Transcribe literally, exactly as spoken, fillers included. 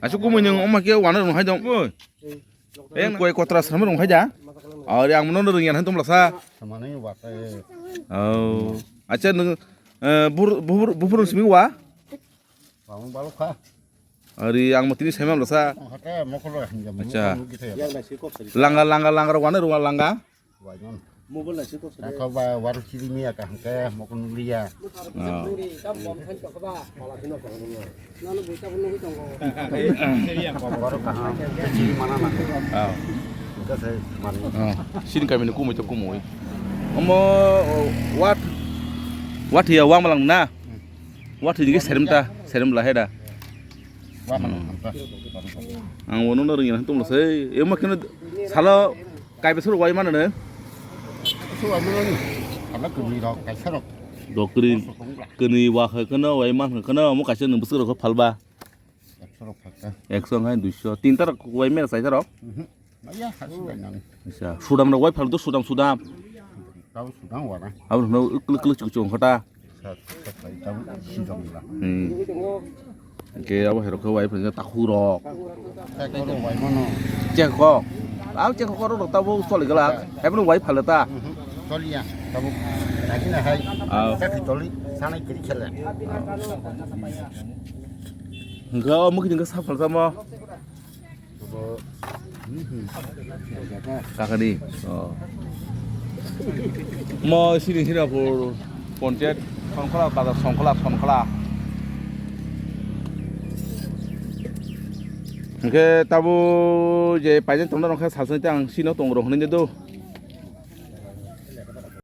Acha kumui nung oma ke wana rung hai dong. Oi. Eng koi kotra sama rung hai da. Ari ang mono rung yan hai tum lasa. Samani wate. Oh. Acha nung, eh, bur, bur, bur, bur simi wa? Bang balok kha. Ari ang mo tini saimam lasa. Hate mokolo hinja. Acha. Langa, langa, langa, wana rung langa. Waiman. Mobile na sikok sare. Ako ba waru chiri miya ka hangke mokon liya. Oh. Waru kaham chiri mana na. Oh. Ka sai man. Oh. Sini kami ni kumui to kumui. Omo, oh, what? What ya wang malang na? What ya serem ta? Serem la heda. Wah, Hmm. hamsa. Ang wono no ringin tum lo sei. Emo keno salo kai besor wai mana ne? Su wai mana ni? Ala kuni rok, kaisa rok. Dokri keni wa khe keno wai man khe keno mo kaisa nung besor ko phalba. Ekso rok phalta. Ekso ngai duiso. Tinta rok wai mera saisa rok. Mhm. Maya, hasu wai nang. Acha, sudam rok wai phal to sudam sudam. Tau sudam wara. Abo no klik klik chuk chuk khata. Sa, sa, sa, tau sudam la. Hmm. Oke, abo herok khe wai phal takhuk rok. Takhuk rok wai mano. Chekho. Abo chekho rok tabo choli gala. Abo wai phal ta. Mhm. Choliya. Tabo. Lagi na hai. Ah. Takhuk choli. Sana kiri khela. Hingke o mukti hingke sa phalsa mo. Kakadi. Oh. Mo sini Hirapur Ponchayat Songkla, Bazar Songkla, Songkla. Hingke tabo je paijak tongna rok khe salsani tang sino tong rok hinui do.